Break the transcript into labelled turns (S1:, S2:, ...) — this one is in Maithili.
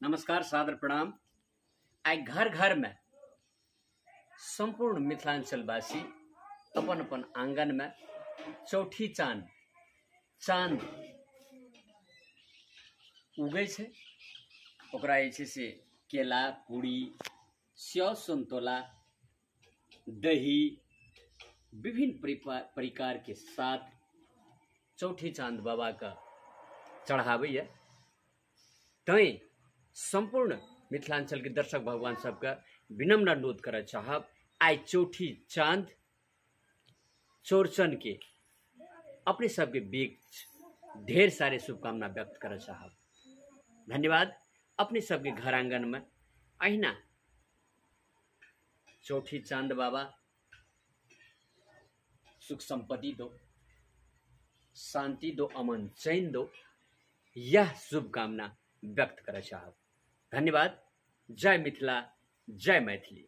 S1: नमस्कार, सादर प्रणाम। आइ घर घर में संपूर्ण मिथिलांचलवासी अपन अपन आंगन में चौठी चांद चांद उगै छै, ओकरा जे छै से केला, पूरी, सेव, संतोला, दही विभिन्न प्रकार के साथ चौठी चांद बाबा का चढ़ाबैया। तैं संपूर्ण मिथिलांचल के दर्शक भगवान सबके विनम्र अनुरोध करऽ चाहब, आइ चौठी चांद चौरचन के अपने सबके बीच ढेर सारे शुभकामना व्यक्त करऽ चाहब। धन्यवाद। अपने सबके घर आंगन में अहिना चौठी चांद बाबा सुख संपत्ति दो, शांति दो, अमन चैन दो, यह शुभकामना व्यक्त करऽ चाहब। धन्यवाद। जय मिथिला, जय मैथिली।